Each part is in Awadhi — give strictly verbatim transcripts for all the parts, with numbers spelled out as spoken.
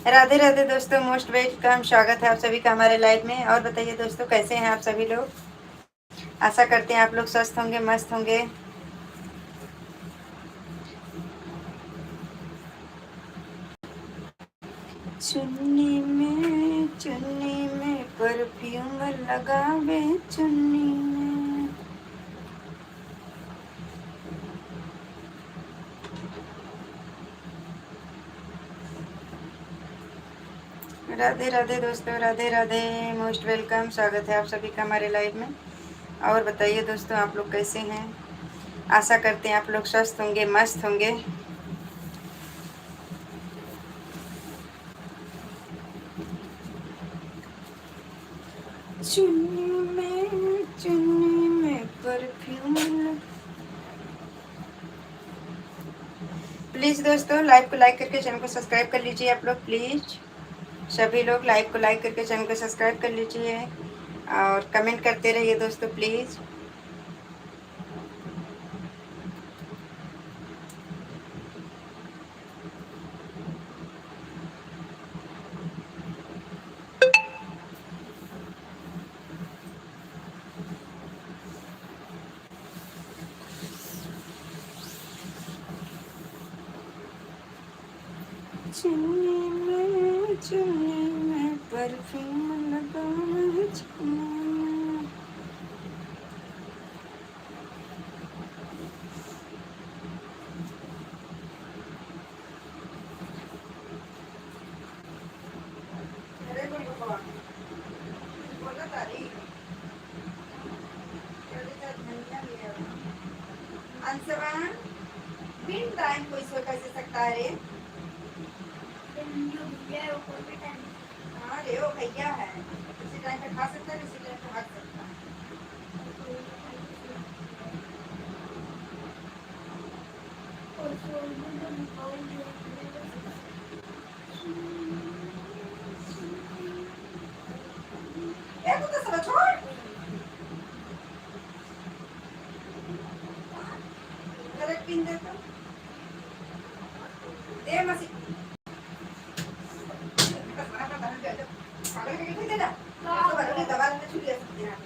राधे राधे दोस्तों, most welcome, स्वागत है आप सभी का हमारे live में। और बताइए दोस्तों, कैसे हैं आप सभी लोग? आशा करते हैं आप लोग स्वस्थ होंगे, मस्त होंगे। चुन्नी में, चुन्नी में perfume लगावे, चुन्नी में। राधे राधे दोस्तों, राधे राधे, most welcome, स्वागत है आप सभी का हमारे live में। और बताइए दोस्तों, आप लोग कैसे हैं? आशा करते हैं आप लोग स्वस्थ होंगे, मस्त होंगे। चुन्नी में, चुन्नी में perfume लग-, please दोस्तों, live को like करके channel को subscribe कर लीजिए आप लोग, please। सभी लोग live को like करके channel को subscribe कर लीजिए और comment करते रहिए दोस्तों, please। चुन्नी में, चुन्नी में perfume लगावे चुन्नी में। अरे बोल बाबा, बोला तारी। चले जा धनिया ले आओ। अंशवा, बिन दाई कोई सो कैसे सकता है रे? धनिया भैया है, वो कौन बेटा है? हाँ रे, वो भैया है, किसी time पे खा सकता है, किसी time पे हट सकता है। ए, तू तो सब छोड़। अरे, पिन दे तो। दे मसी। पागल के कितने देना? तो बड़ा दबा लेना छुरी ऐसे देना।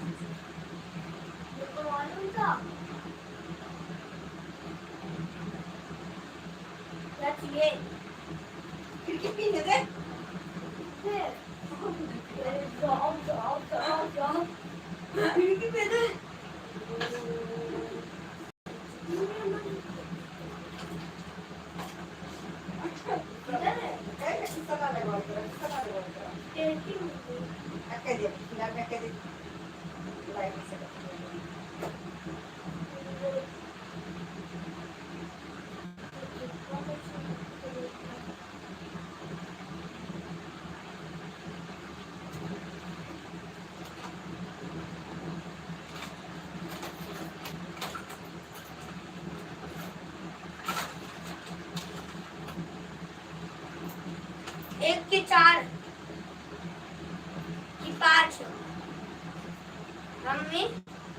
क्या चाहिए? खिड़की पीने दे। दे। जाओ, जाओ, जाओ, जाओ। खिड़की पे दे। एक के चार कि पाँच? मम्मी,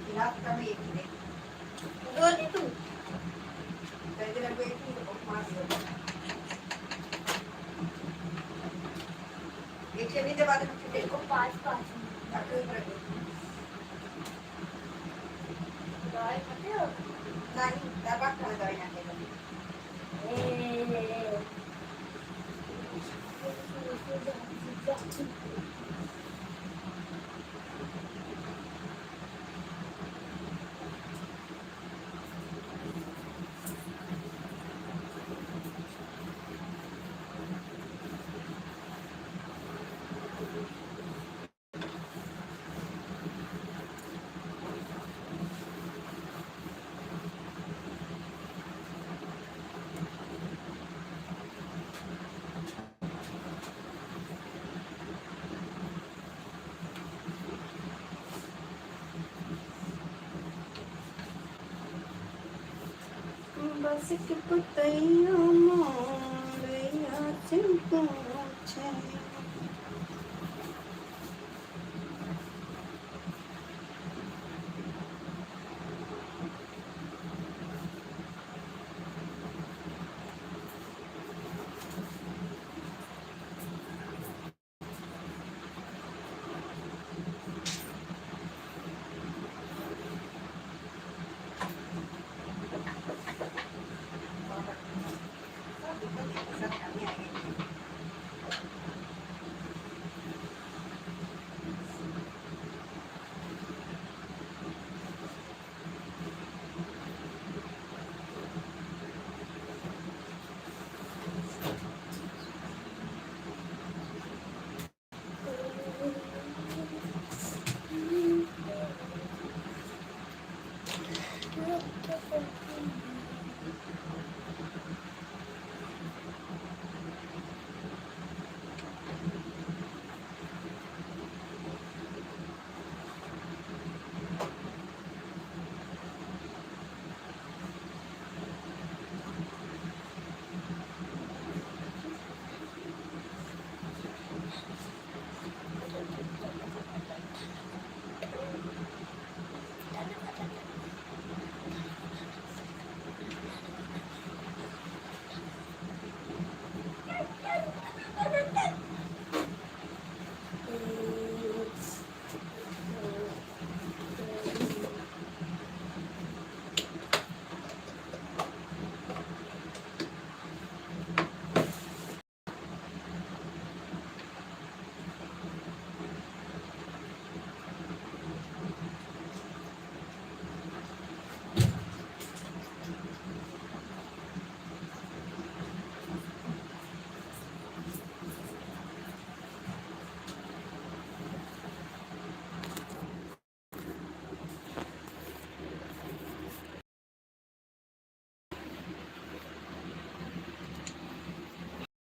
गिलास का भी एक दे। दो दे तू। दे दे, लगभग एक ही तो बहुत मार दिया। एक से भी दबा दे, एक को पाँच, पाँच। ताकि ऊपर दे। दवाई खाते हो? नहीं, दवा खाने दवाई ना खाते। बस के पतैया मोरैया से पूछे।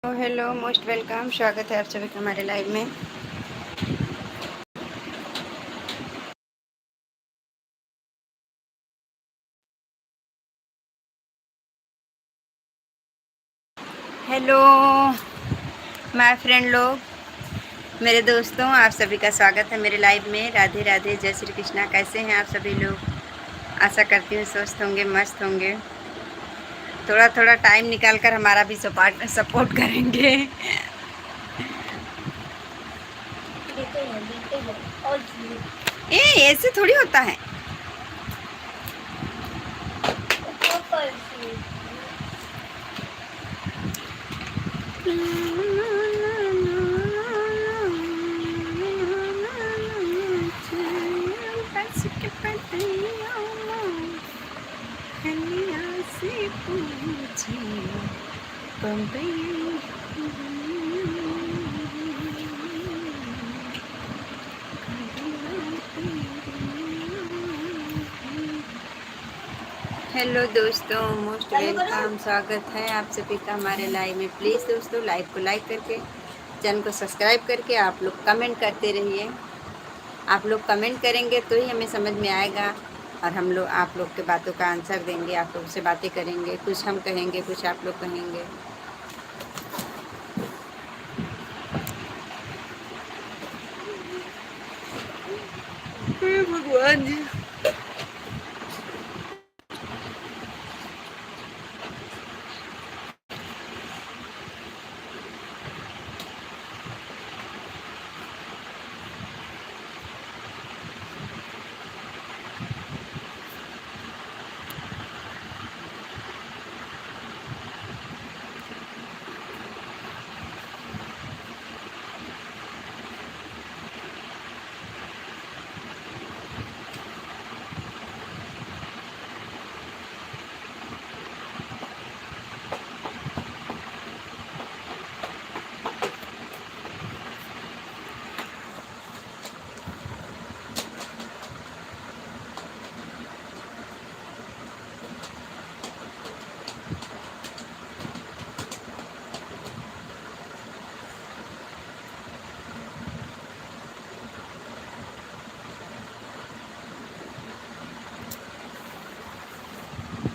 हेलो, most welcome, स्वागत है आप सभी का हमारे लाइव में। हेलो माय फ्रेंड लोग, मेरे दोस्तों, आप सभी का स्वागत है मेरे लाइव में। राधे राधे, जय श्री कृष्णा। कैसे हैं आप सभी लोग? आशा करती हूँ स्वस्थ होंगे, मस्त होंगे। थोड़ा थोड़ा टाइम निकाल कर हमारा भी सपोर्ट सपोर्ट करेंगे। देते हैं, देते हैं। और ए, ऐसे थोड़ी होता है। हेलो दोस्तों, most welcome, स्वागत है आप सभी का हमारे लाइव में। प्लीज़ दोस्तों, लाइव को लाइक करके, चैनल को सब्सक्राइब करके आप लोग कमेंट करते रहिए। आप लोग कमेंट करेंगे तो ही हमें समझ में आएगा और हम लोग आप लोग के बातों का आंसर देंगे, आप लोग से बातें करेंगे, कुछ हम कहेंगे, कुछ आप लोग कहेंगे। हे भगवान जी।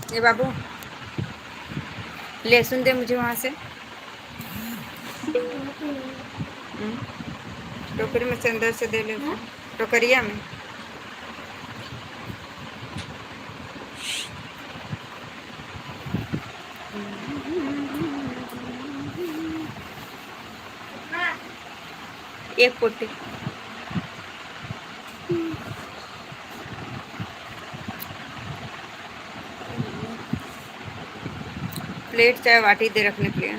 ए बाबू, लहसुन दे मुझे वहाँ से। हम्म, टोकरी में से अंदर से दे ले, टोकरिया में। एक पोटी। प्लेट चाहे बाटी दे रखने के लिए।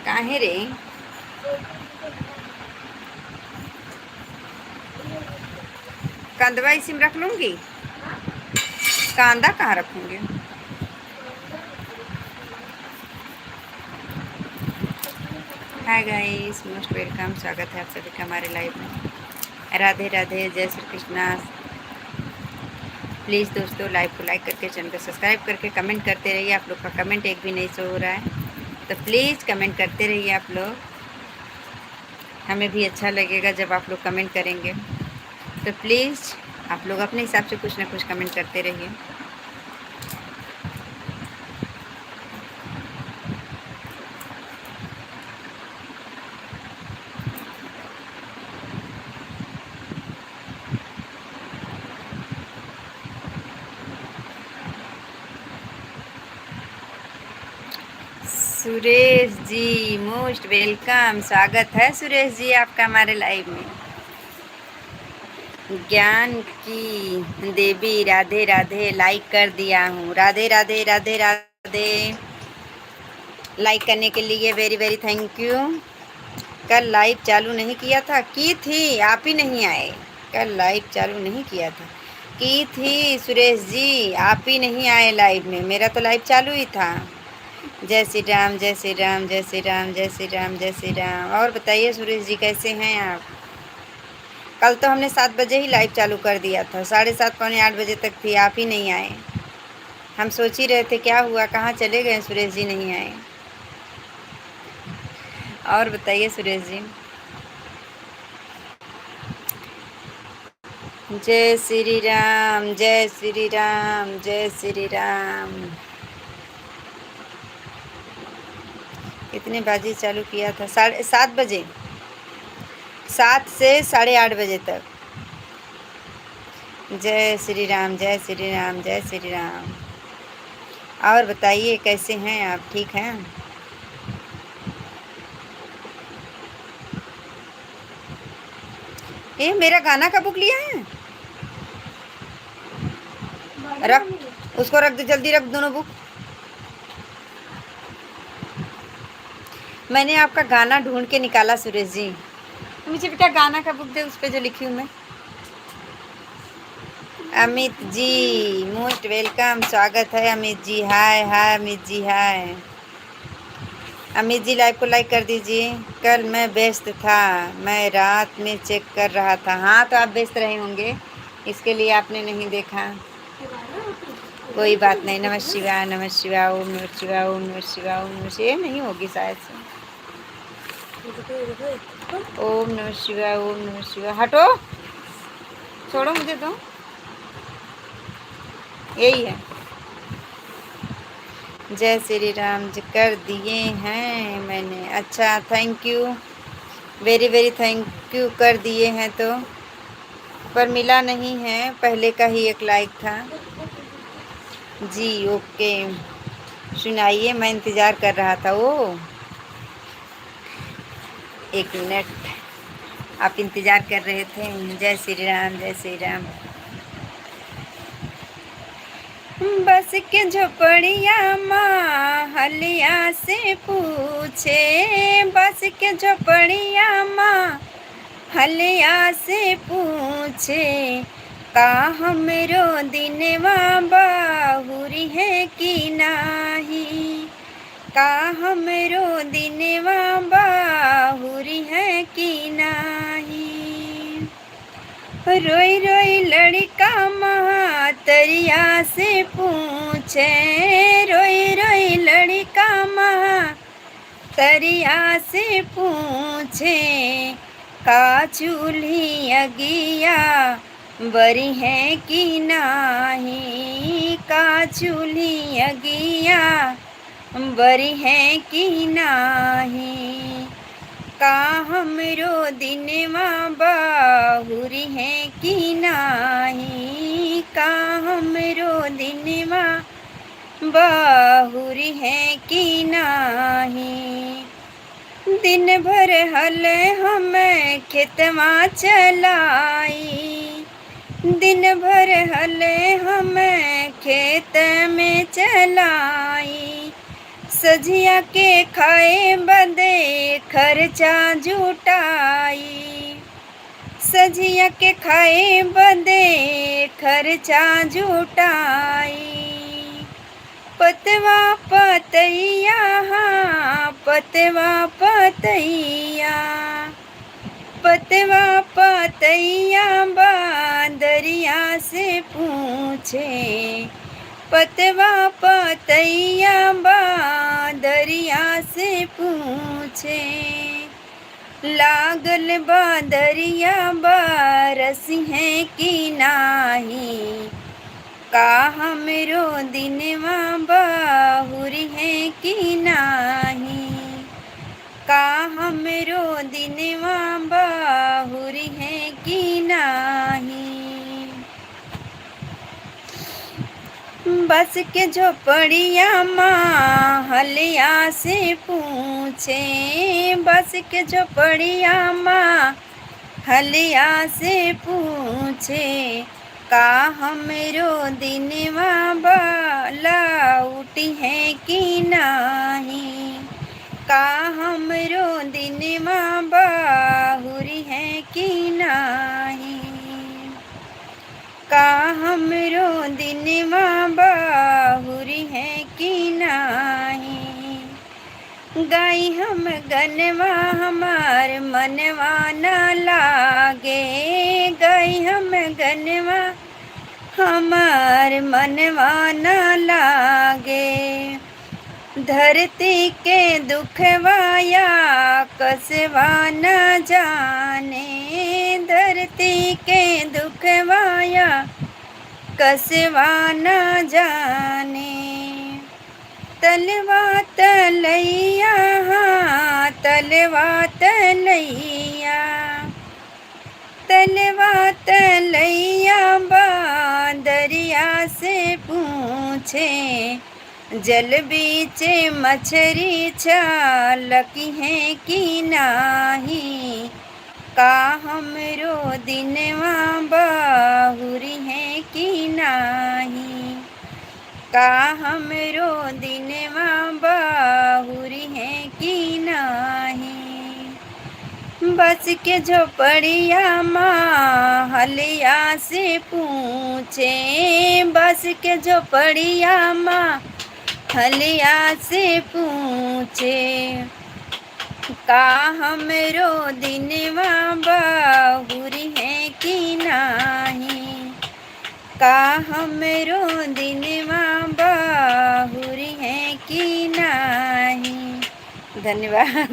काहे रे? कांदवा इसी में रख लूँगी, कांदा कहाँ रखूँगी? Hi guys, most welcome, स्वागत है आप सभी का हमारे लाइव में। राधे राधे, जय श्री कृष्णा। प्लीज़ दोस्तों, लाइव को लाइक करके, चैनल को सब्सक्राइब करके कमेंट करते रहिए। आप लोग का कमेंट एक भी नहीं शो हो रहा है, तो प्लीज़ कमेंट करते रहिए आप लोग, हमें भी अच्छा लगेगा जब आप लोग कमेंट करेंगे। तो प्लीज़ आप लोग अपने हिसाब से कुछ ना कुछ कमेंट करते रहिए। सुरेश जी, most welcome, स्वागत है सुरेश जी आपका हमारे लाइव में। ज्ञान की देवी, राधे राधे, लाइक कर दिया हूँ। राधे राधे, राधे राधे। लाइक करने के लिए very very thank you। कल लाइव चालू नहीं किया था, की थी, आप ही नहीं आए। कल लाइव चालू नहीं किया था, की थी सुरेश जी, आप ही नहीं आए लाइव में, मेरा तो लाइव चालू ही था। जय श्री राम, जय श्री राम, जय श्री राम, जय श्री राम, जय श्री राम। और बताइए सुरेश जी, कैसे हैं आप? कल तो हमने सात बजे ही लाइव चालू कर दिया था, साढ़े सात, पौने आठ बजे तक थी, आप ही नहीं आए। हम सोच ही रहे थे क्या हुआ, कहाँ चले गए सुरेश जी, नहीं आए। और बताइए सुरेश जी। जय श्री राम, जय श्री राम, जय श्री राम। कितने बजे चालू किया था? साढ़े सात बजे, सात से साढ़े आठ बजे तक। जय श्री राम, जय श्री राम, जय श्री राम। और बताइए, कैसे हैं आप, ठीक हैं? ए, मेरा गाना का बुक लिया है? रख, उसको रख दे, जल्दी रख दोनों बुक। मैंने आपका गाना ढूंढ के निकाला सुरेश जी। मुझे बेटा गाना का बुक दे, उस पे जो लिखी हूँ मैं। अमित जी, most welcome, स्वागत है अमित जी। हाय, हाय अमित जी, हाय। अमित जी, लाइव को लाइक कर दीजिए। कल मैं व्यस्त था, मैं रात में चेक कर रहा था। हाँ, तो आप व्यस्त रहे होंगे, इसके लिए आपने नहीं देखा। कोई बात नहीं। नमः शिवाय, नमः शिवाय, ओम नमः शिवाय, ओम नमः शिवाय, ओम नमः शिवाय। ये नहीं होगी शायद से। ओम नमः शिवाय, ओम नमः शिवाय। हटो, छोड़ो मुझे, दो। यही है। जय श्री राम जी, कर दिए हैं मैंने। अच्छा, thank you, very very thank you। कर दिए हैं तो, पर मिला नहीं है, पहले का ही एक लाइक था जी। ओके, सुनाइए, मैं इंतज़ार कर रहा था। ओ, एक मिनट, आप इंतज़ार कर रहे थे। जय श्री राम, जय श्री राम। बस के झोपड़िया माँ हलिया से पूछे, बस के झोपड़िया माँ हलिया से पूछे, का हमरो दिनवा बहुरी है कि नाही, का हमरो दिनवा बहुरी है कि नाही। रोई रोई लड़िका महतरिया से पूछे, रोई रोई लड़िका महतरिया से पूछे, का चूल्ही अगिया बरी है कि नाही, का चूल्ही अगिया बरी है कि नाही, का हमरो दिनवा बहुरी है कि नाही, का हमरो दिनवा बहुरी है कि नाही। दिन भर हल हम खेतवा चलाई, दिन भर हल हम खेत में चलाई, सझिया के खाए बदे खर्चा जुटाई, सझिया के खाए बदे खर्चा जुटाई। पतवा पतैया, हाँ, पतवा पतैया, पतवा पतैया बादरिया से पूछे, पतवा पतैया बादरिया से पूछे। लागल बादरिया बरसिहैं कि नाहीं, का हमरो दिनवा बहुरिहैं कि नाहीं, का हमरो दिनवा बहुरिहैं कि नाहीं। बस के झोपड़िया मा हलिया से पूछे, बस के झोपड़िया मा हलिया से पूछे, का हमरो दिनवा लौटिहैं कि नाहीं, का हमरो दिनवा बहुरिहैं कि नाहीं। का हमरो दिनवा बहुरिहैं कि नाहीं। गाई हम गनवा हमार मनवा ना लागे, गाई हम गनवा हमार मनवा ना लागे। धरती के दुखवा या कसवा न जाने, धरती के दुखवा या कसवा न जाने। तलवा तलैया, हाँ, तलवा तलैया, तलवा तलैया बादरिया से पूछे, जल बीचे मछरी छलकिहैं कि नाहीं, का हमरो दिनवा बहुरिहैं कि नाहीं, का हमरो दिनवा बहुरिहैं कि नाहीं। बस के झोपड़िया मा हलिया से पूछे, बस के झोपड़िया मा हलिया से पूछे, का हमरो दिनवा बहुरिहैं कि नाहीं, का हमरो दिनवा बहुरिहैं कि नाहीं। धन्यवाद।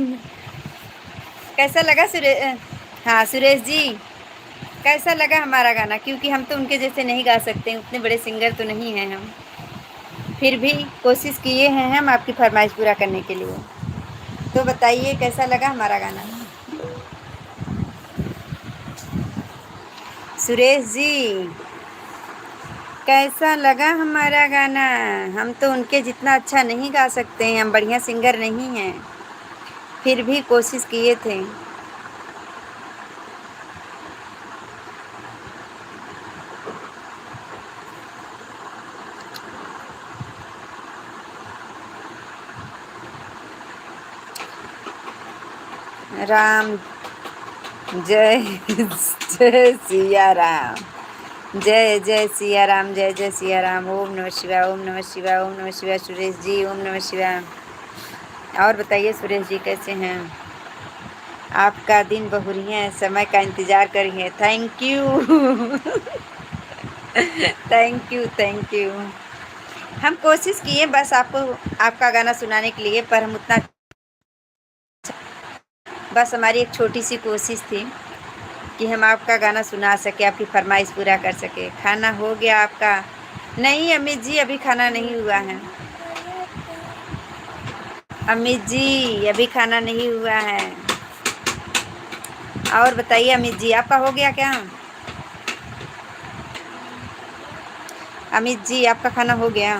कैसा लगा सुरे-, हाँ, सुरेश जी, कैसा लगा हमारा गाना? क्योंकि हम तो उनके जैसे नहीं गा सकते हैं, उतने बड़े सिंगर तो नहीं हैं हम, फिर भी कोशिश किए हैं हम आपकी फरमाइश पूरा करने के लिए। तो बताइए, कैसा लगा हमारा गाना? सुरेश जी, कैसा लगा हमारा गाना? हम तो उनके जितना अच्छा नहीं गा सकते हैं, हम बढ़िया सिंगर नहीं हैं, फिर भी कोशिश किए थे। राम जय, जय सिया राम, जय जय सिया राम, जय जय सिया राम। ओम नमः शिवाय, ओम नमः शिवाय, ओम नमः शिवाय सुरेश जी, ओम नमः शिवाय। और बताइए सुरेश जी कैसे हैं? आपका दिन बहुरिया समय का इंतजार करिहैं। Thank you, thank you, thank you। हम कोशिश किए बस आपको, आपका गाना सुनाने के लिए, पर हम उतना, बस हमारी एक छोटी सी कोशिश थी कि हम आपका गाना सुना सके, आपकी फरमाइश पूरा कर सके। खाना हो गया आपका? नहीं अमित जी, अभी खाना नहीं हुआ है। अमित जी, अभी खाना नहीं हुआ है। और बताइए अमित जी, आपका हो गया क्या? अमित जी, आपका खाना हो गया?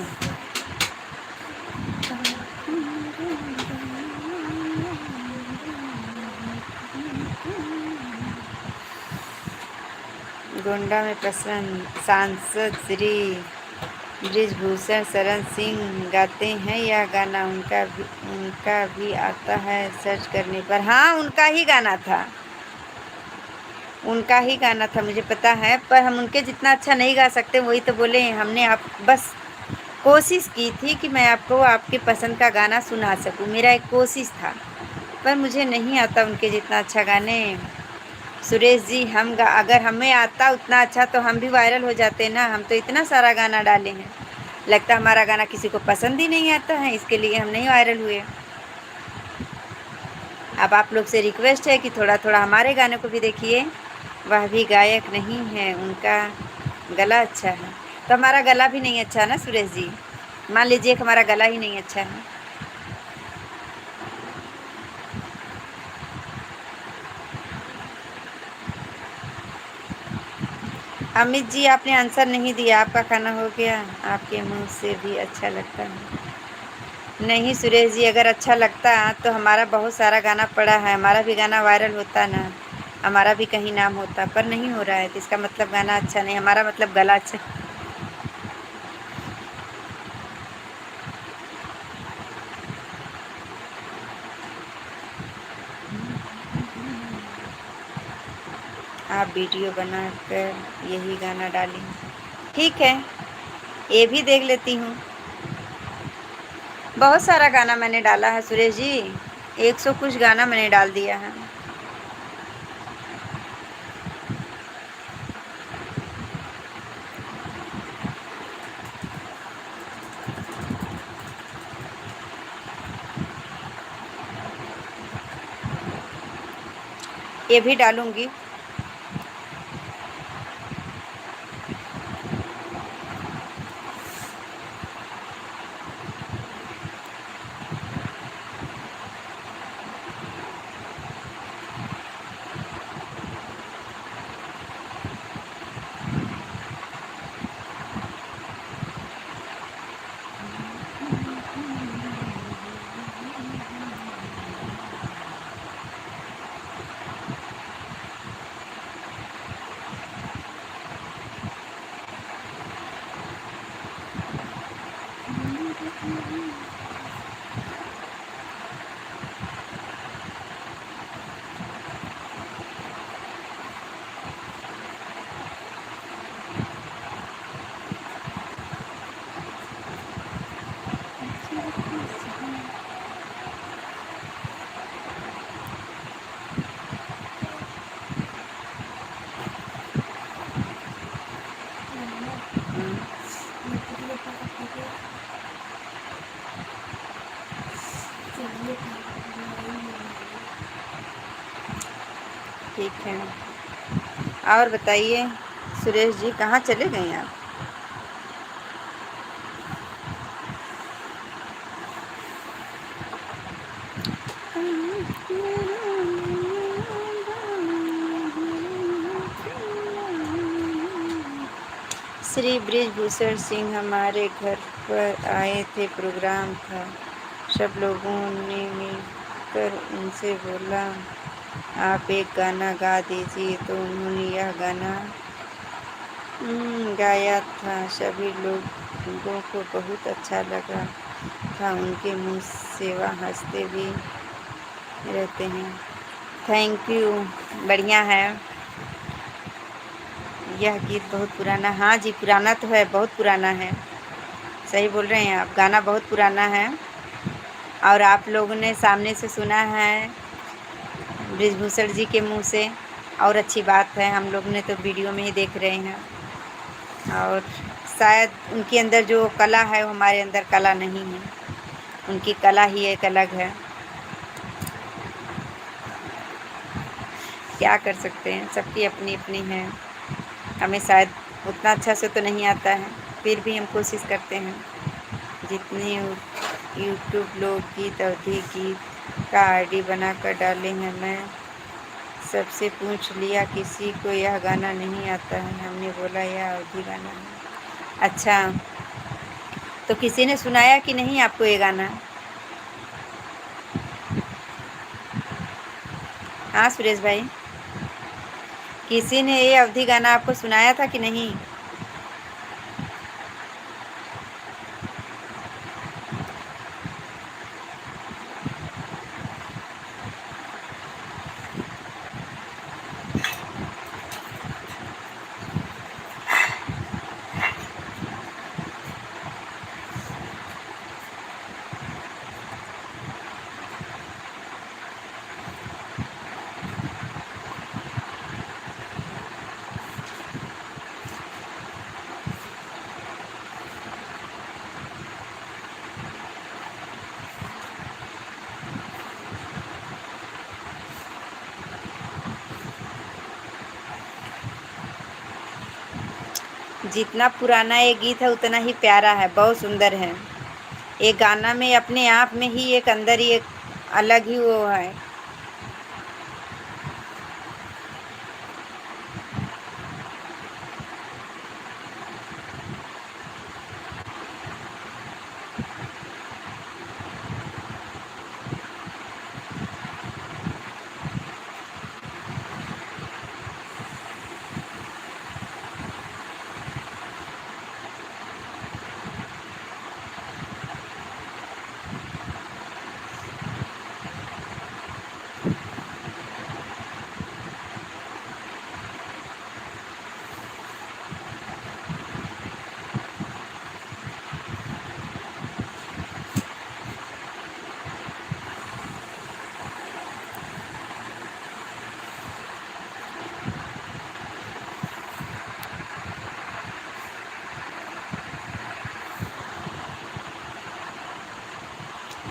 गोंडा में प्रसन्न सांसद श्री बृजभूषण शरण सिंह गाते हैं यह गाना, उनका भी, उनका भी आता है search करने पर। हाँ, उनका ही गाना था, उनका ही गाना था, मुझे पता है, पर हम उनके जितना अच्छा नहीं गा सकते, वही तो बोले। हमने आप बस कोशिश की थी कि मैं आपको आपके पसंद का गाना सुना सकूं, मेरा एक कोशिश था, पर मुझे नहीं आता उनके जितना अच्छा गाने। सुरेश जी, हम गा-, अगर हमें आता उतना अच्छा तो हम भी वायरल हो जाते ना। हम तो इतना सारा गाना डाले हैं, लगता हमारा गाना किसी को पसंद ही नहीं आता है, इसके लिए हम नहीं वायरल हुए। अब आप लोग से रिक्वेस्ट है कि थोड़ा थोड़ा हमारे गाने को भी देखिए। वह भी गायक नहीं है, उनका गला अच्छा है। तो हमारा गला भी नहीं अच्छा ना सुरेश जी, मान लीजिए कि हमारा गला ही नहीं अच्छा है। अमित जी, आपने आंसर नहीं दिया, आपका खाना हो गया? आपके मुंह से भी अच्छा लगता है। नहीं सुरेश जी, अगर अच्छा लगता तो हमारा बहुत सारा गाना पड़ा है, हमारा भी गाना वायरल होता ना, हमारा भी कहीं नाम होता, पर नहीं हो रहा है, तो इसका मतलब गाना अच्छा नहीं, हमारा मतलब गला अच्छा। आप वीडियो बनाकर यही गाना डालें। ठीक है, ये भी देख लेती हूँ। बहुत सारा गाना मैंने डाला है सुरेश जी, एक सौ कुछ गाना मैंने डाल दिया है। ये भी डालूंगी। ठीक है, और बताइए सुरेश जी, कहाँ चले गए आप? श्री बृजभूषण सिंह हमारे घर पर आए थे, प्रोग्राम था, सब लोगों ने मिलकर उनसे बोला, "आप एक गाना गा दीजिए।" तो उन्होंने यह गाना, हम्म, गाया था। सभी लोगों को बहुत अच्छा लगा था उनके मुँह से, वह हँसते भी रहते हैं। Thank you, बढ़िया है। यह गीत बहुत पुराना, हाँ जी, पुराना तो है, बहुत पुराना है, सही बोल रहे हैं आप, गाना बहुत पुराना है। और आप लोगों ने सामने से सुना है बृजभूषण जी के मुँह से, और अच्छी बात है, हम लोग ने तो वीडियो में ही देख रहे हैं। और शायद उनके अंदर जो कला है, वो हमारे अंदर कला नहीं है, उनकी कला ही एक अलग है। क्या कर सकते हैं, सबकी अपनी अपनी है। हमें शायद उतना अच्छा से तो नहीं आता है, फिर भी हम कोशिश करते हैं। जितने यू-, YouTube लोग गीत, अवधी गीत का आईडी बनाकर डाले हैं, मैं सबसे पूछ लिया, किसी को यह गाना नहीं आता है। हमने बोला, "यह अवधी गाना है।" अच्छा, तो किसी ने सुनाया कि नहीं आपको ये गाना? हाँ सुरेश भाई, किसी ने ये अवधी गाना आपको सुनाया था कि नहीं? जितना पुराना ये गीत है, उतना ही प्यारा है, बहुत सुंदर है। ये गाना में अपने आप में ही एक अंदर ही एक अलग ही वो है।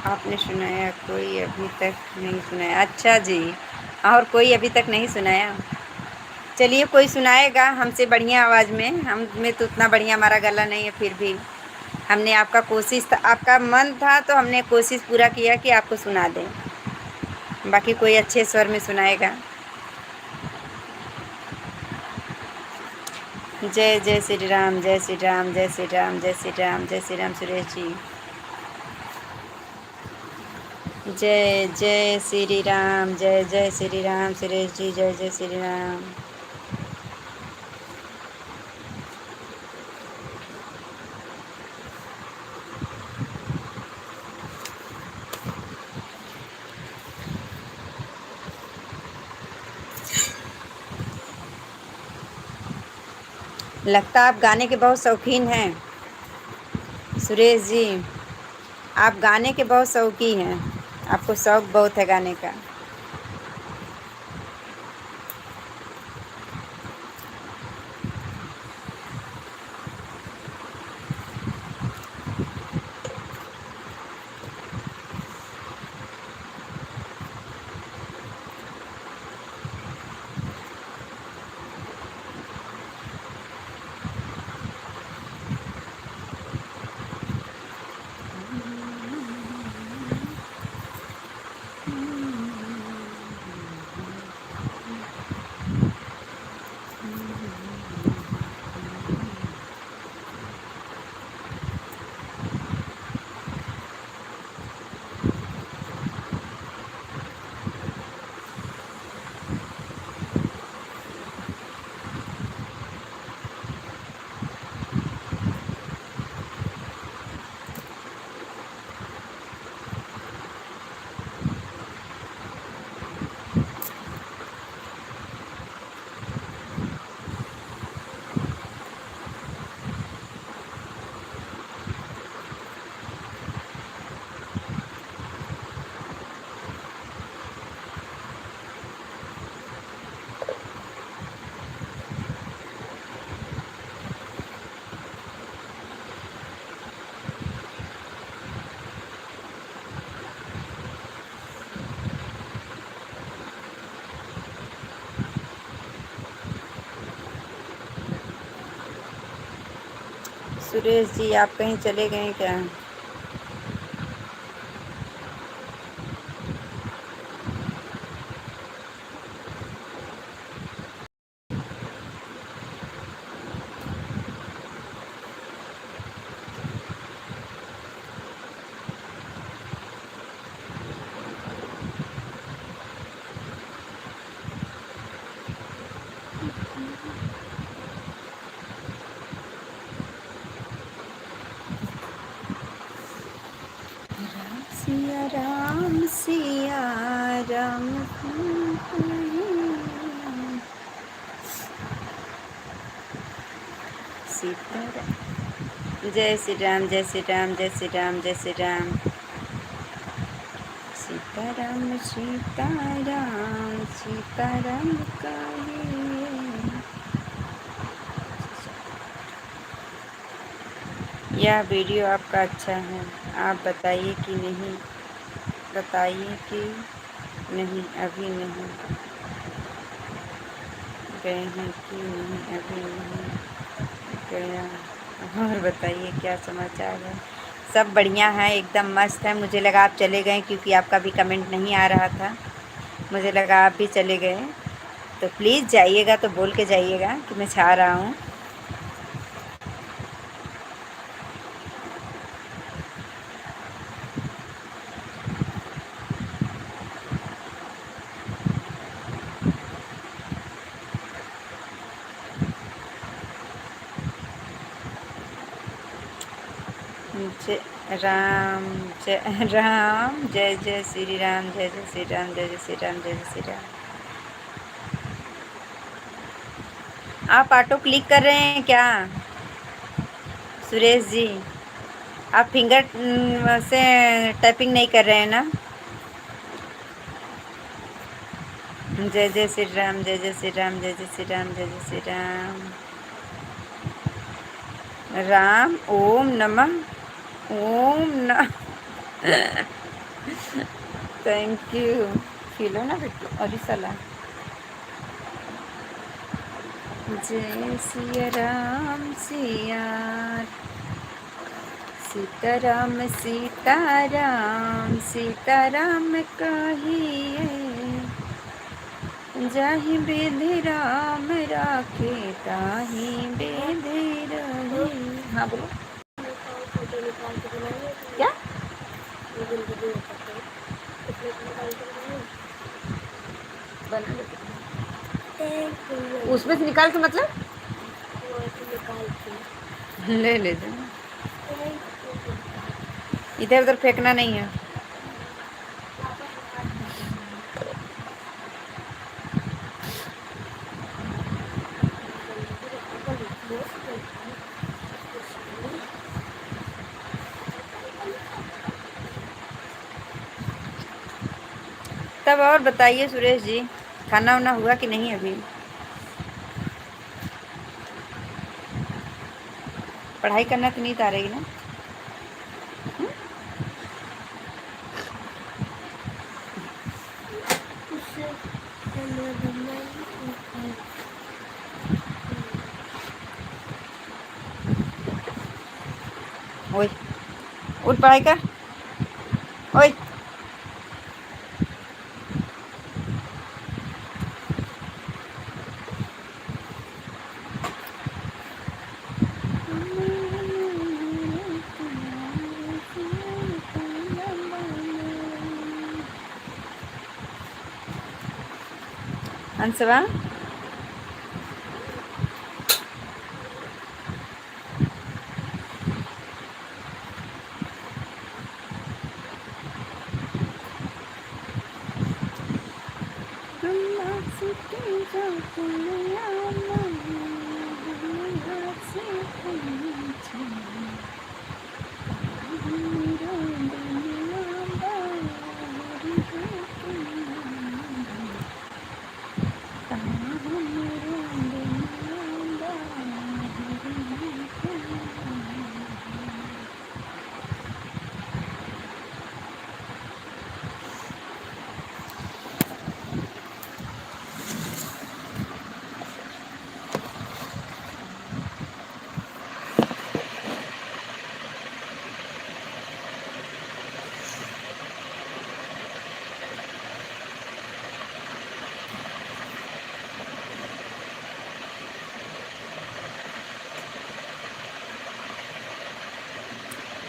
आपने सुनाया, कोई अभी तक नहीं सुनाया। अच्छा जी, और कोई अभी तक नहीं सुनाया? चलिए, कोई सुनाएगा हमसे बढ़िया आवाज़ में। हम में तो उतना बढ़िया हमारा गला नहीं है, फिर भी हमने आपका कोशिश था, आपका मन था तो हमने कोशिश पूरा किया कि आपको सुना दें। बाकी कोई अच्छे स्वर में सुनाएगा। जय जय श्री राम, जय श्री राम, जय श्री राम, जय श्री राम, जय श्री राम सुरेश जी। जय जय श्री राम, जय जय श्री राम सुरेश जी, जय जय श्री राम। लगता आप गाने के बहुत शौकीन हैं सुरेश जी, आप गाने के बहुत शौकी हैं, आपको शौक बहुत है गाने का। सुरेश जी, आप कहीं चले गए क्या? राम सिया राम, सिया राम। सीताराम। जय श्री राम, जय श्री राम, जय श्री राम, जय श्री राम। सीताराम, सीताराम, सीताराम कहिए। यह वीडियो आपका अच्छा है, आप बताइए कि नहीं, बताइए कि नहीं, अभी नहीं। गए हैं कि नहीं, अभी नहीं। गया। और बताइए, क्या समाचार है? सब बढ़िया है, एकदम मस्त है। मुझे लगा आप चले गए, क्योंकि आपका भी कमेंट नहीं आ रहा था। मुझे लगा आप भी चले गए, तो प्लीज़ जाइएगा, तो बोल के जाइएगा कि मैं छा रहा हूँ। जय राम, जय राम, जय जय श्री राम, जय जय श्री राम, जय जय श्री राम, जय जय श्री राम। आप ऑटो क्लिक कर रहे हैं क्या सुरेश जी? आप फिंगर, उम, से टाइपिंग नहीं कर रहे हैं ना? जय जय श्री राम, जय जय श्री राम, जय जय श्री राम, जय जय श्री राम। राम ओम नमः, ओम न-, thank you। खिलो ना बेटी, अरे साला। जय सिया राम, सिया सीताराम, सीताराम, सीताराम कहिए। जाहि विधि राम राखे, ताहि विधि रही। हाँ, बोलो। क्या? बना लेते हैं। उसमें से निकाल के, मतलब? ले ले दे। इधर उधर फेंकना नहीं है। तब और बताइए सुरेश जी, खाना वाना हुआ कि नहीं अभी? पढ़ाई करना तो नहीं तारेगी ना? हम्म? ओए, उठ पढ़ाई कर। ओए। अंशवा।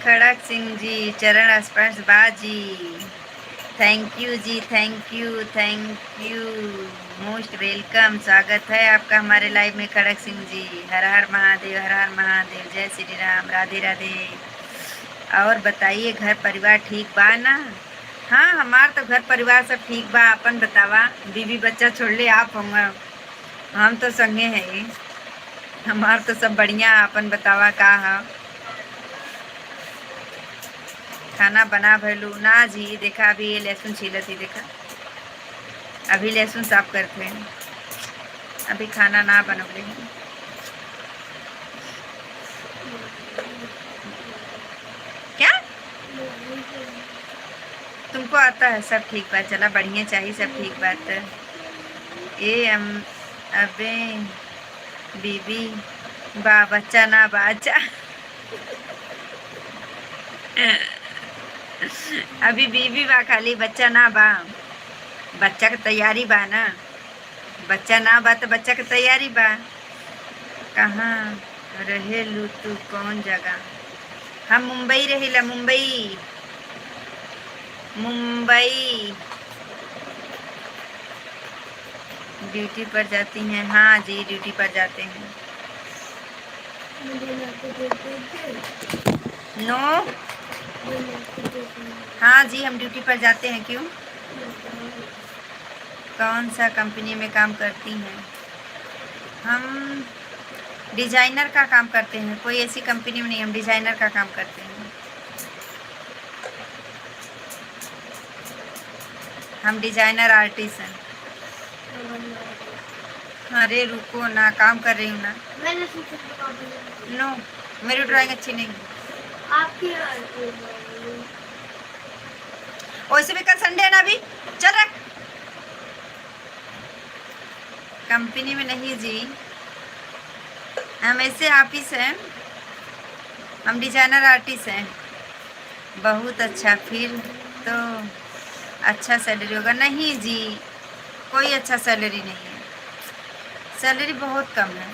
खड़क सिंह जी, चरण स्पर्श बा जी। Thank you जी, thank you, thank you, most welcome। स्वागत है आपका हमारे live में खड़क सिंह जी। हर हर महादेव, हर हर महादेव, जय श्री राम, राधे राधे। और बताइए, घर परिवार ठीक बा ना? हाँ, हमार तो घर परिवार सब ठीक बा। अपन बतावा, बीवी बच्चा छोड़ले आप होंगे, हम तो संगे हैं। हमार तो सब बढ़िया, अपन बतावा का ह? खाना बना भइलू ना जी? देखा, अभी ये लहसुन छीलत ही, देखा, अभी लहसुन साफ करते हैं, अभी खाना ना बनवले हैं। क्या? तुमको आता है, सब ठीक बात। चला, बढ़िया चाहिए, सब ठीक बात है। ए, हम, अबे, बीबी, बा, बच्चा ना बा, अच्छा। अभी बीबी बा, खाली बच्चा ना बा। बच्चा के तैयारी बा ना, बच्चा ना बा त बच्चा के तैयारी बा। कहाँ रहेलू तू, कौन जगह? हम मुंबई रहिला, मुंबई, मुंबई। ड्यूटी पर जाती हैं? हाँ जी, ड्यूटी पर जाते हैं। नो। हाँ जी, हम ड्यूटी पर जाते हैं। क्यों? कौन सा कंपनी में काम करती हैं? हम डिजाइनर का काम करते हैं, कोई ऐसी कंपनी में नहीं, हम डिजाइनर का काम करते हैं। हम डिजाइनर आर्टिस्ट हैं। अरे रुको ना, काम कर रही हूँ ना। मैंने सोचा था आप बोलेंगे। नो, मेरी ड्राइंग अच्छी नहीं है। आपकी ड्राइंग। वैसे भी कल संडे है ना, अभी चल रहा। कंपनी में नहीं जी, हम ऐसे ऑफिस हैं, हम डिजाइनर आर्टिस्ट हैं। बहुत अच्छा, फिर तो अच्छा सैलरी होगा। नहीं जी, कोई अच्छा सैलरी नहीं है, सैलरी बहुत कम है।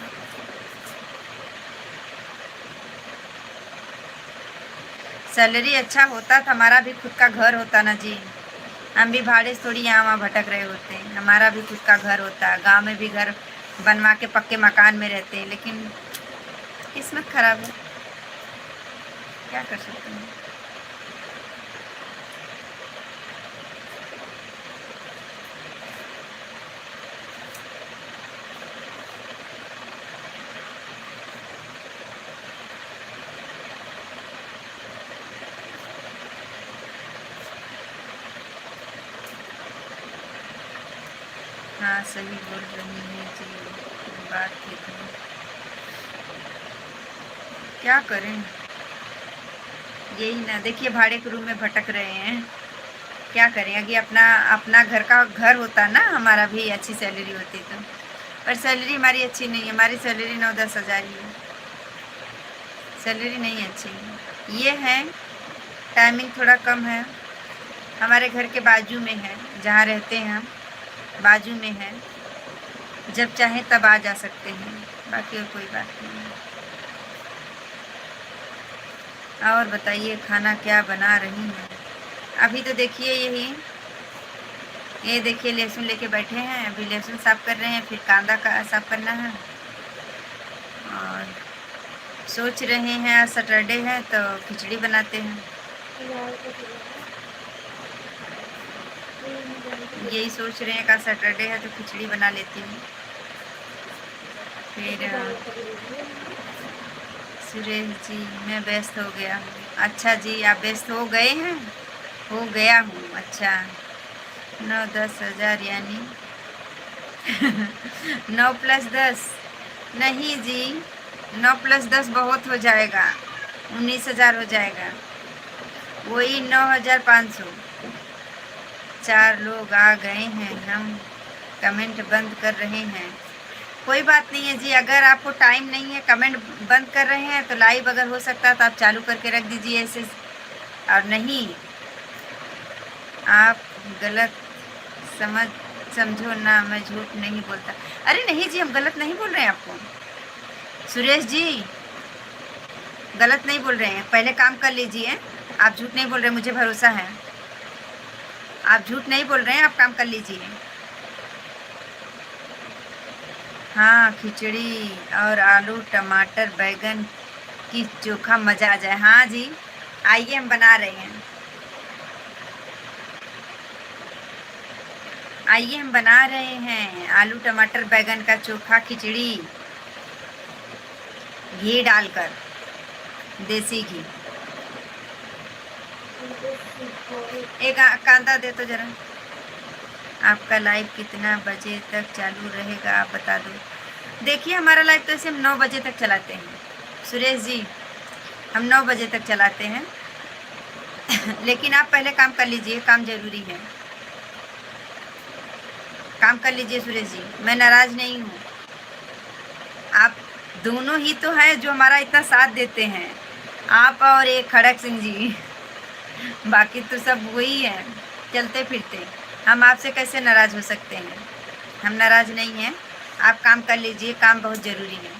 सैलरी अच्छा होता तो हमारा भी खुद का घर होता ना जी, हम भी भाड़े से थोड़ी यहाँ वहाँ भटक रहे होते, हमारा भी खुद का घर होता, गांव में भी घर बनवा के पक्के मकान में रहते, लेकिन किस्मत खराब है, क्या कर सकते हैं। हाँ, सही बोल रही हैं जी, बात ठीक है। क्या करें, यही ना, देखिए, भाड़े के रूम में भटक रहे हैं। क्या करें, अगर अपना, अपना घर का घर होता ना, हमारा भी अच्छी सैलरी होती तो, पर सैलरी हमारी अच्छी नहीं है, हमारी सैलरी नौ दस हज़ार ही है, सैलरी नहीं अच्छी है। ये है, टाइमिंग थोड़ा कम है, हमारे घर के बाजू में है, जहाँ रहते हैं हम, बाजू में है, जब चाहें तब आ जा सकते हैं, बाकी और कोई बात नहीं है। और बताइए, खाना क्या बना रही हैं? अभी तो देखिए, यही, ये देखिए, लहसुन लेके बैठे हैं, अभी लहसुन साफ कर रहे हैं, फिर कांदा का साफ करना है। और सोच रहे हैं, आज सैटरडे है तो खिचड़ी बनाते हैं। यही सोच रहे हैं, आज सैटरडे है तो खिचड़ी बना लेती हूँ। फिर, अ, सुरेश जी, मैं व्यस्त हो गया हूँ। अच्छा जी, आप व्यस्त हो गए हैं? हो गया हूँ, अच्छा। नौ दस हज़ार यानी नौ plus दस, नहीं जी, नौ plus दस बहुत हो जाएगा, उन्नीस हज़ार हो जाएगा, वही नौ हज़ार पाँच सौ। चार लोग आ गए हैं, हम कमेंट बंद कर रहे हैं। कोई बात नहीं है जी, अगर आपको टाइम नहीं है, कमेंट बंद कर रहे हैं, तो लाइव अगर हो सकता है तो आप चालू करके रख दीजिए ऐसे, और नहीं, आप गलत समझ, समझो ना, मैं झूठ नहीं बोलता। अरे नहीं जी, हम गलत नहीं बोल रहे हैं आपको। सुरेश जी, गलत नहीं बोल रहे हैं, पहले काम कर लीजिए। आप झूठ नहीं बोल रहे, मुझे भरोसा है, आप झूठ नहीं बोल रहे हैं, आप काम कर लीजिए। हाँ, खिचड़ी और आलू, टमाटर, बैगन की चोखा, मज़ा आ जाए। हाँ जी, आइए, हम बना रहे हैं। आइए, हम बना रहे हैं आलू, टमाटर, बैगन का चोखा, खिचड़ी, घी डालकर, देसी घी। एक आ-, कांदा दे तो जरा। आपका लाइव कितना बजे तक चालू रहेगा, आप बता दो। देखिए, हमारा लाइव तो ऐसे हम नौ बजे तक चलाते हैं सुरेश जी, हम नौ बजे तक चलाते हैं। लेकिन आप पहले काम कर लीजिए, काम ज़रूरी है। काम कर लीजिए सुरेश जी, मैं नाराज़ नहीं हूँ। आप दोनों ही तो हैं जो हमारा इतना साथ देते हैं, आप और ये खड़क सिंह जी। बाकी तो सब वही हैं, चलते फिरते। हम आपसे कैसे नाराज़ हो सकते हैं? हम नाराज़ नहीं हैं। आप काम कर लीजिए, काम बहुत ज़रूरी है।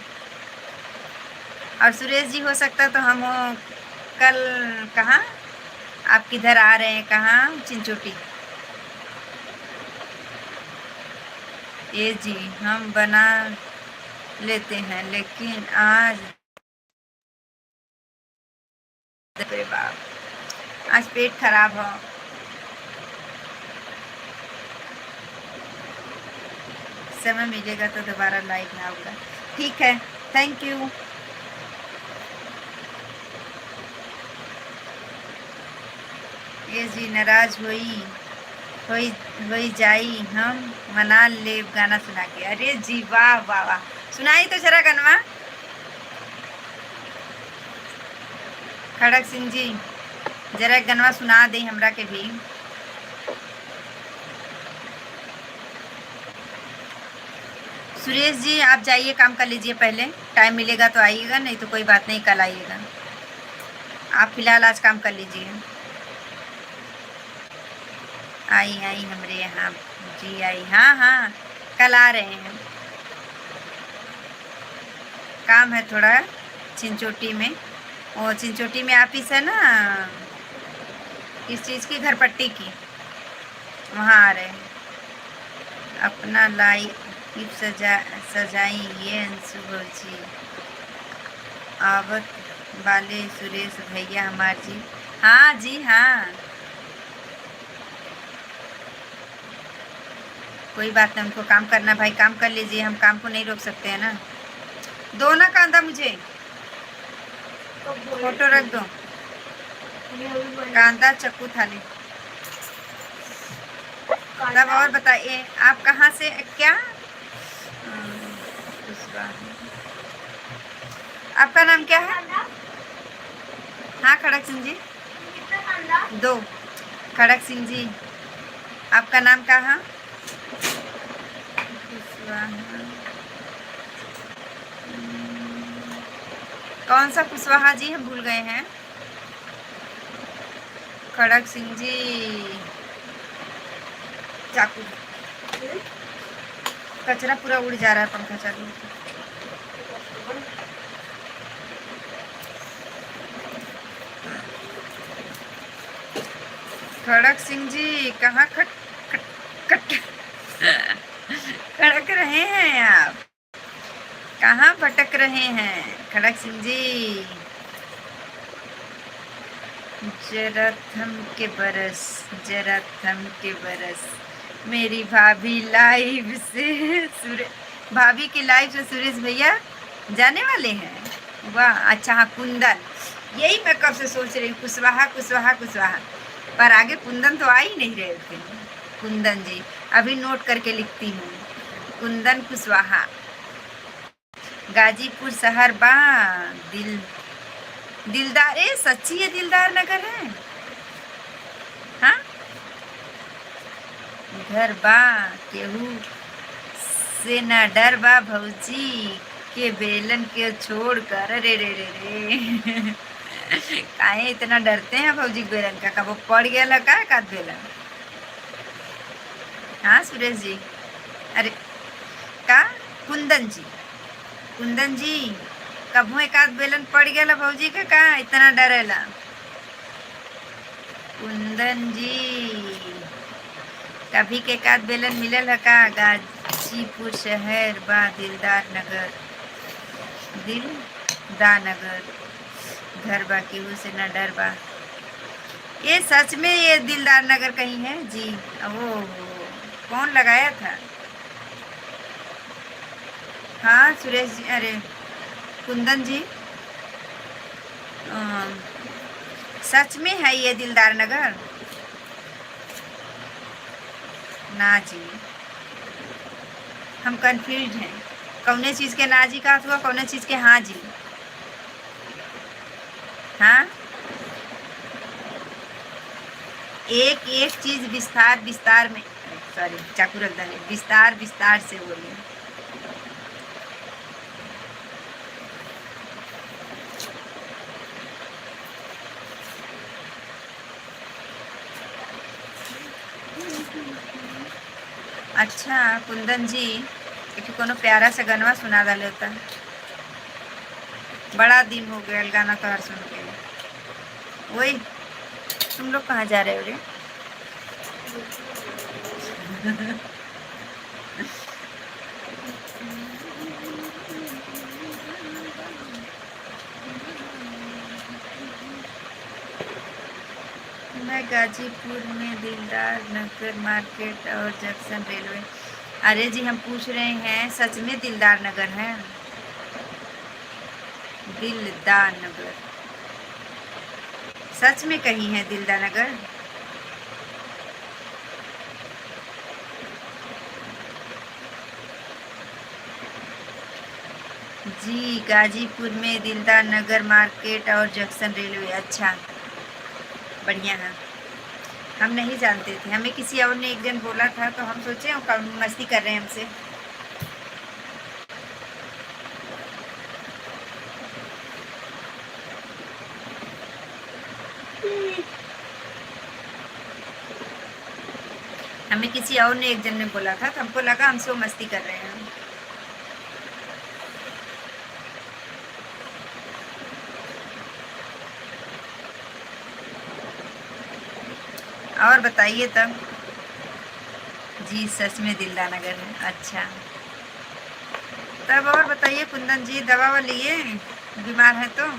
और सुरेश जी, हो सकता तो हम हो कल, कहाँ आप किधर आ रहे हैं, कहाँ? चिंचोटी। ए जी, हम बना लेते हैं, लेकिन आज, अरे बाप, आज पेट खराब हो। समय मिलेगा तो दोबारा लाइव में आऊँगा। ठीक है, thank you। ए जी, नाराज होई, होई, होई जाई, हम मना लेब गाना सुना के। अरे जी, वाह, वाह, वाह। सुनाई तो जरा गनवा। खड़क सिंह जी, जरा एक गनवा सुना दे हमरा के भी। सुरेश जी, आप जाइए, काम कर लीजिए पहले, टाइम मिलेगा तो आइएगा, नहीं तो कोई बात नहीं, कल आइएगा। आप फिलहाल आज काम कर लीजिए। आई, आई हमरे यहाँ जी, आई। हाँ, हाँ, कल आ रहे हैं। काम है थोड़ा चिंचोटी में, वो चिंचोटी में ऑफिस है ना, किस चीज़ की, घरपट्टी की, वहाँ आ रहे हैं। अपना लाइफ सजा, सजाई ये अंशु भौजी, आवत बाले सुरेश भैया हमार जी। हाँ जी, हाँ, कोई बात नहीं, उनको काम करना भाई, काम कर लीजिए, हम काम को नहीं रोक सकते हैं ना। दो ना कांदा मुझे, फोटो रख दो, कांदा, चक्कू, थाली। तब और बताइए, आप कहाँ से, क्या? हम्म, कुशवाहा। आपका नाम क्या है? हाँ, खड़क सिंह जी। दो। खड़क सिंह जी, आपका नाम का है? कुशवाहा। हम्म, कौन सा कुशवाहा जी, हम भूल गए हैं। खड़क सिंह जी, चाकू, कचरा पूरा उड़ जा रहा है पंखा चालू होके। खड़क सिंह जी, कहाँ खट, खट, खट, खड़क रहे हैं आप? कहाँ भटक रहे हैं खड़क सिंह जी? जरा थम के बरस, जरा थम के बरस, मेरी भाभी लाइव से सुरे-, भाभी की लाइव से सुरेश भैया जाने वाले हैं। वाह, अच्छा, हाँ, कुंदन, यही मैं कब से सोच रही हूँ, कुशवाहा, कुशवाहा, कुशवाहा, पर आगे कुंदन तो आ ही नहीं रहे थे। कुंदन जी, अभी नोट करके लिखती हूँ, कुंदन कुशवाहा। गाजीपुर शहर बा, दिल, दिलदार, ए, सच्ची ये दिलदार नगर है? हाँ? घर बा, केहू से ना डर बा, भौजी के बेलन के छोड़ कर। अरे रे रे रे। काहे इतना डरते हैं भौजी के बेलन का? कबो पड़ गया का, का बेलन? हाँ सुरेश जी, अरे का कुंदन जी, कुंदन जी, कभू एक आध बेलन पड़ गया भौजी के का इतना डरेला? कुंदन जी, कभी के एक आध बेलन मिलल है का? गाजीपुर शहर बा दिलदार नगर, दिलदा नगर, घर बा केहू से न डर बा। ये सच में ये दिलदार नगर कहीं है जी? ओहो, कौन लगाया था? हाँ सुरेश जी, अरे कुंदन जी, अम, सच में है ये दिलदार नगर? ना जी, हम कंफ्यूज हैं, कौने चीज़ के ना जी कहत हुआ, कौने चीज़ के हाँ जी। हाँ, एक एक चीज विस्तार विस्तार में, सॉरी, चाकू रख देने, विस्तार विस्तार से बोली। अच्छा कुंदन जी, एक ठो कोनो प्यारा सा गनवा सुना डाले होता। बड़ा दिन हो गयल गाना तोहर सुन के। ओए, तुम लोग कहाँ जा रहे हो रे? मैं गाजीपुर में दिलदार नगर मार्केट और जंक्शन रेलवे। अरे जी, हम पूछ रहे हैं, सच में दिलदार नगर है? दिलदार नगर। सच में कहीं है दिलदार नगर? जी, गाजीपुर में दिलदार नगर मार्केट और जंक्शन रेलवे। अच्छा, बढ़िया है। हम नहीं जानते थे, हमें किसी और ने एक जन बोला था, तो हम सोचे, "हम कौन मस्ती कर रहे हैं हमसे।" हमें किसी और ने, एक जन ने बोला था, तो हमको लगा हमसे वो मस्ती कर रहे हैं। और बताइए तब। जी, सच में दिलदार नगर है। अच्छा, तब और बताइए कुंदन जी, दवा वा लिए, बीमार है तो?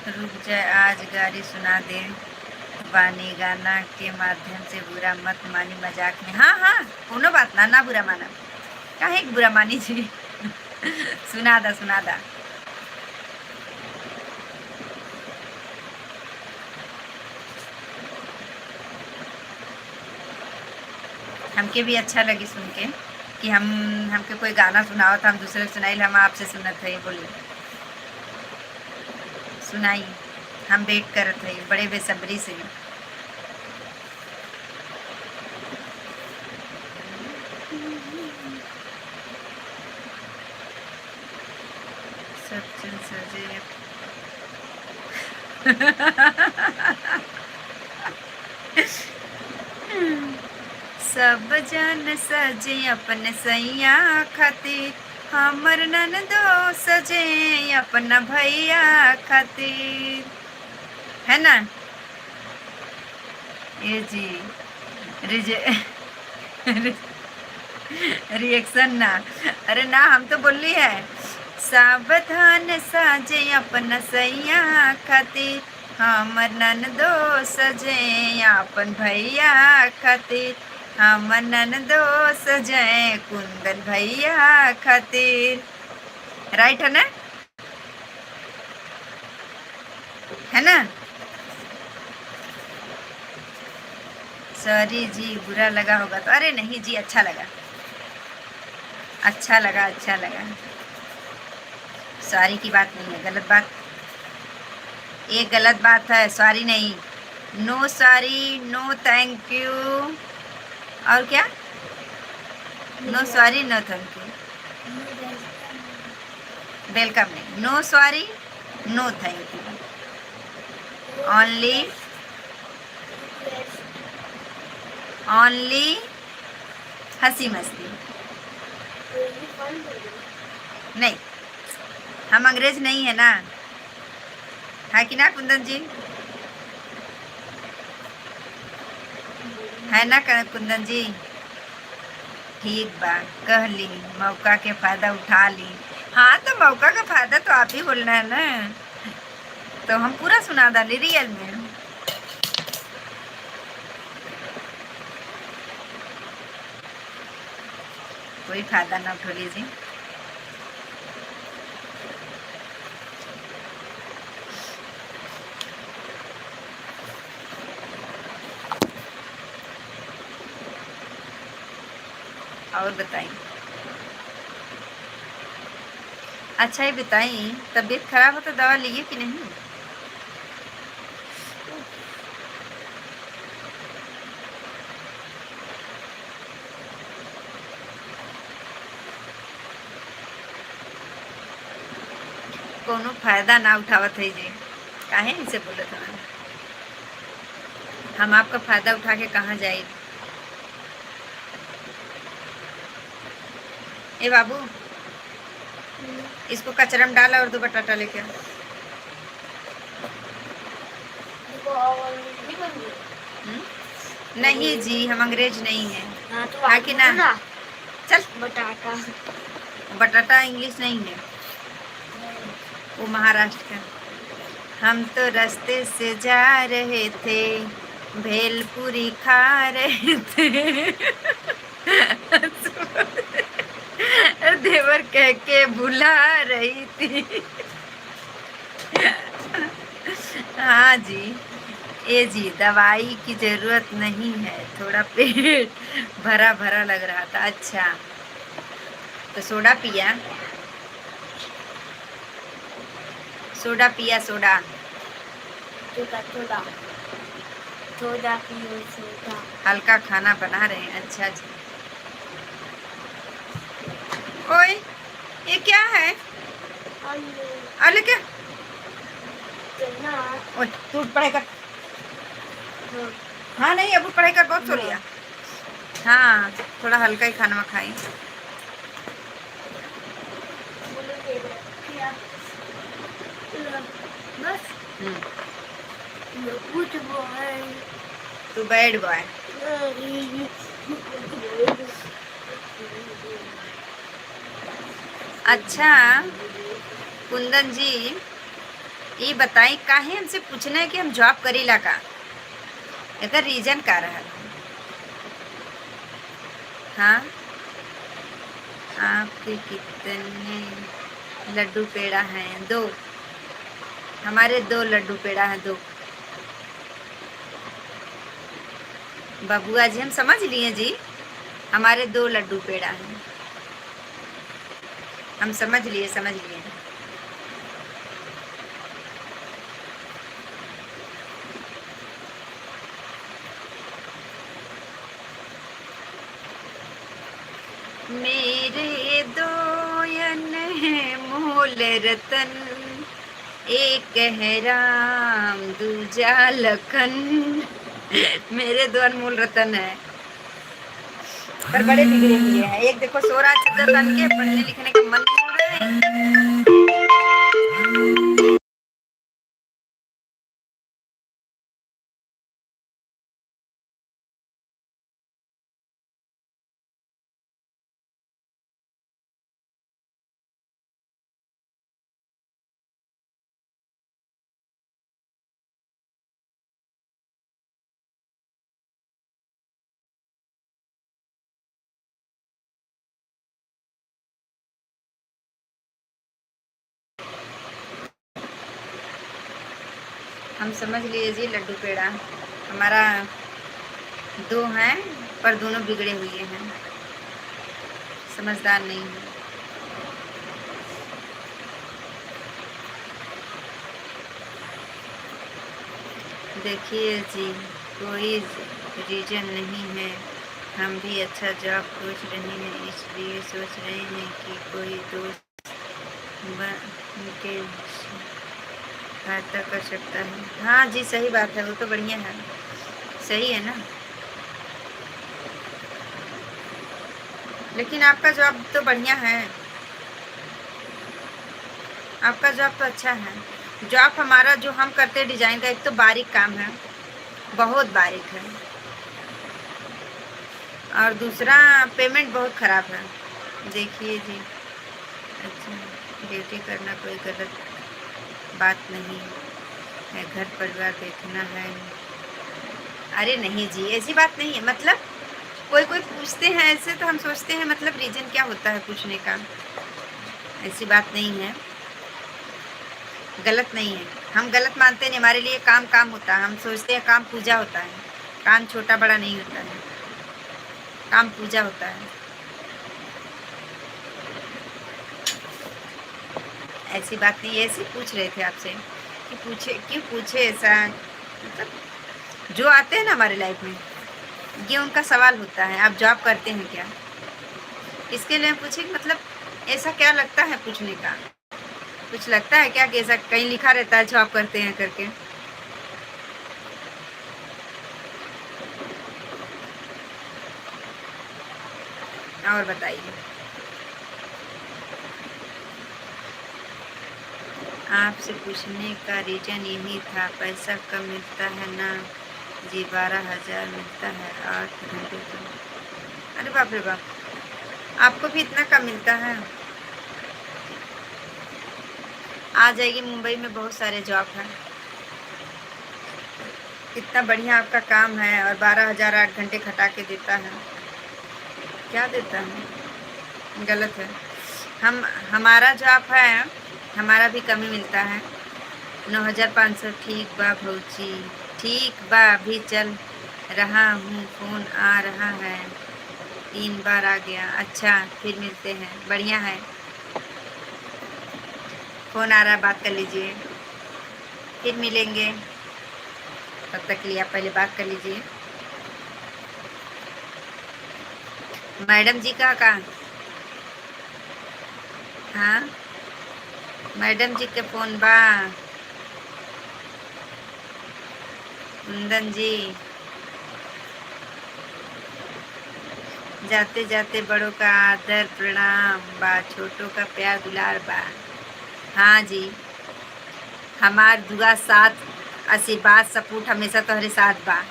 रुक जाए, आज गारी सुना दे बानी, गाना के माध्यम से बुरा मत मानी मजाक में। हाँ, हाँ, कोनो बात ना, ना बुरा माना, काहे के बुरा मानी जी? सुना दा, सुना दा। हमके भी अच्छा लगी सुन के कि हम, हमके कोई गाना सुनावत, हम दूसरे के सुनाइल, हम आपसे सुनत है, बोली सुनाई, हम वेट करत है बड़े बेसब्री से। सचिन सजे। सब जन सजे अपन सैया खातिर, हमर ननदो सजे अपन भैया खातिर, है ना? ए जी, रिजे-, रि-, रिएक्शन ना, अरे ना, हम तो बोलली है, सावधान साजे अपन सैया खातिर, हमर ननदो सजे अपन भैया खातिर, हमर ननदो सजे कुंदन भैया खातिर। राइट है ना? है ना? सॉरी जी, बुरा लगा होगा तो। अरे नहीं जी, अच्छा लगा, अच्छा लगा, अच्छा लगा। सॉरी की बात नहीं है, गलत बात, ये गलत बात है। सॉरी नहीं, no sorry, no thank you। और क्या? No sorry, no thank you। वेलकम नहीं, no sorry, no thank you, only, only हंसी मस्ती। नहीं, हम अंग्रेज नहीं है ना, है कि ना कुंदन जी? है ना क-, कुंदन जी? ठीक बा, कह ली, मौका के फायदा उठा ली। हाँ, तो मौका का फायदा तो आप ही बोलना है ना, तो हम पूरा सुना डाली रियल में। कोई फायदा ना उठौली जी। और बताई, अच्छा ही बताई, तबीयत खराब हो तो दवा लिए कि नहीं? कोनो फायदा ना उठावत है जी, काहे ऐसे बोलत हन? हम आपका फायदा उठा के कहाँ जाई? ए बाबू, इसको कचरा में डाल और दो बटाटा लेके आ। देखो, और अंग्रेजी बन गई। हम्म? नहीं जी, हम अंग्रेज नहीं हैं। हाँ, तो हाँ कि ना? ना? चल। बटाटा। बटाटा इंग्लिश नहीं है, वो महाराष्ट्र का। हम तो रास्ते से जा रहे थे, भेलपुरी खा रहे थे। देवर कह के बुला रही थी। हाँ जी, ए जी, दवाई की जरूरत नहीं है, थोड़ा पेट भरा भरा लग रहा था। अच्छा, तो सोडा पिया, सोडा पिया, सोडा। सोडा, सोडा। सोडा पियो, सोडा। हल्का खाना बना रहे हैं। अच्छा जी। ओए, ये क्या है? आलू। आलू क्या? चना। ओए, तू पढ़ाई कर। हाँ। हाँ, नहीं, अब पढ़ाई कर, बहुत सो लिया। हाँ। हाँ, थोड़ा हल्का ही खाना खाई। बस। हम्म। मैं good boy। तू bad boy। अच्छा कुंदन जी, ई बताई, काहे हमसे पूछना है कि हम job करीला का? एकर reason का रहल? हाँ, आपके कितने लड्डू पेड़ा हैं? दो। हमारे दो लड्डू पेड़ा हैं, दो। बबुआ जी, हम समझ लिए जी, हमारे दो लड्डू पेड़ा हैं। हम समझ लिए, समझ लिए। मेरे दो अनमोल रतन, एक है राम, दूजा लखन। मेरे दो अनमोल रतन है, पर बड़े बिगड़े हुए हैं। एक देखो, सो रहा है चद्दर तान के, पढ़ने लिखने का मन नहीं हो रहा है। हम समझ लिए जी लड्डू पेड़ा, हमारा दो हैं पर दोनों बिगड़े हुए हैं, समझदार नहीं है। देखिए जी, कोई reason नहीं है, हम भी अच्छा job खोज रहे हैं, इसलिए सोच रहे हैं कि कोई दोस्त बन के सहायता कर सकता है। हाँ जी, सही बात है, वो तो बढ़िया है, सही है ना। लेकिन आपका job तो बढ़िया है, आपका job तो अच्छा है। Job हमारा जो हम करते हैं design का, एक तो बारीक काम है, बहुत बारीक है, और दूसरा payment बहुत खराब है। देखिए जी, अच्छा, duty करना कोई गलत बात नहीं है, घर परिवार देखना है। अरे नहीं जी, ऐसी बात नहीं है। मतलब कोई कोई पूछते हैं ऐसे, तो हम सोचते हैं मतलब reason क्या होता है पूछने का, ऐसी बात नहीं है, गलत नहीं है। हम गलत मानते नहीं, हमारे लिए काम काम होता है। हम सोचते हैं काम पूजा होता है, काम छोटा बड़ा नहीं होता है, काम पूजा होता है। ऐसी बात नहीं है, ऐसे पूछ रहे थे आपसे कि पूछे, क्यों पूछे ऐसा, मतलब जो आते हैं ना हमारे लाइफ में, ये उनका सवाल होता है, "आप जॉब करते हैं क्या?" इसके लिए पूछे कि मतलब ऐसा क्या लगता है पूछने का, कुछ लगता है क्या कि ऐसा कहीं लिखा रहता है जॉब करते हैं करके? और बताइए। आपसे पूछने का रीजन यही था, पैसा कम मिलता है ना जी, बारह हजार मिलता है आठ घंटे का। अरे बाप रे बाप, आपको भी इतना कम मिलता है? आ जाएगी, मुंबई में बहुत सारे जॉब हैं। कितना बढ़िया आपका काम है और बारह हजार आठ घंटे खटा के देता है। क्या देता है? गलत है। हम, हमारा जॉब है, हमारा भी कम ही मिलता है। नौ हजार पाँच सौ। ठीक बा भौजी, ठीक बा, अभी चल रहा हूँ, फोन आ रहा है, तीन बार आ गया। अच्छा, फिर मिलते हैं, बढ़िया है। फोन आ रहा है, बात कर लीजिए, फिर मिलेंगे। तब तक के लिए आप पहले बात कर लीजिए। मैडम जी का, का? हाँ, मैडम जी के फोन बा। कुंदन जी, जाते जाते बड़ों का आदर प्रणाम बा, छोटों का प्यार दुलार बा। हाँ जी, हमार दुआ, साथ, आशीर्वाद, सपोर्ट हमेशा तोहरे साथ बा,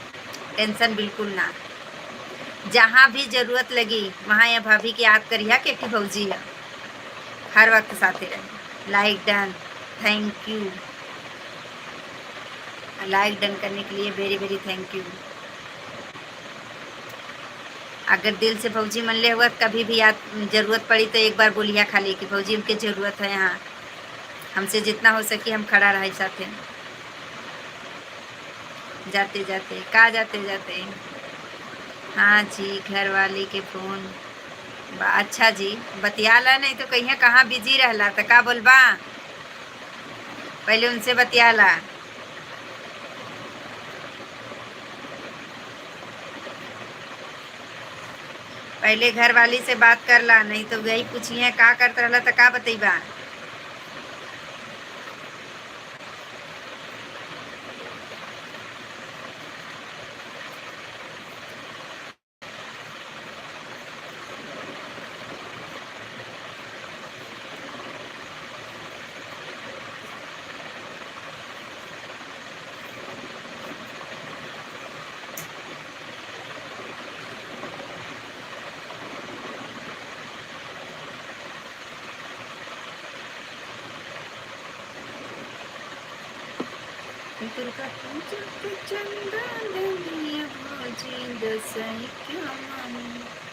टेंशन बिल्कुल ना। जहाँ भी जरूरत लगी, वहाँ ये भाभी के याद करिहा, क्योंकि भौजी है, हर वक्त साथे रहे। लाइक डन, थैंक यू। लाइक डन करने के लिए वेरी वेरी थैंक यू। अगर दिल से भौजी मन ले हुआ, कभी भी याद, जरूरत पड़ी तो एक बार बोलिया खाली कि भौजी, हमके जरूरत है यहाँ, हमसे जितना हो सके हम खड़ा रहे साथे। जाते जाते, का जाते जाते? हाँ जी, घर वाली के फोन बा। अच्छा जी, बतियाला, नहीं तो कहिया कहाँ बिजी रहला, त का बोलबा? पहले उनसे बतियाला, पहले घर वाली से बात कर ला, नहीं तो वही पूछिए का करत रहला, त का बतइबा? दुर्गा पूजा के चंदा देनिया भौजी, दसई के मानी।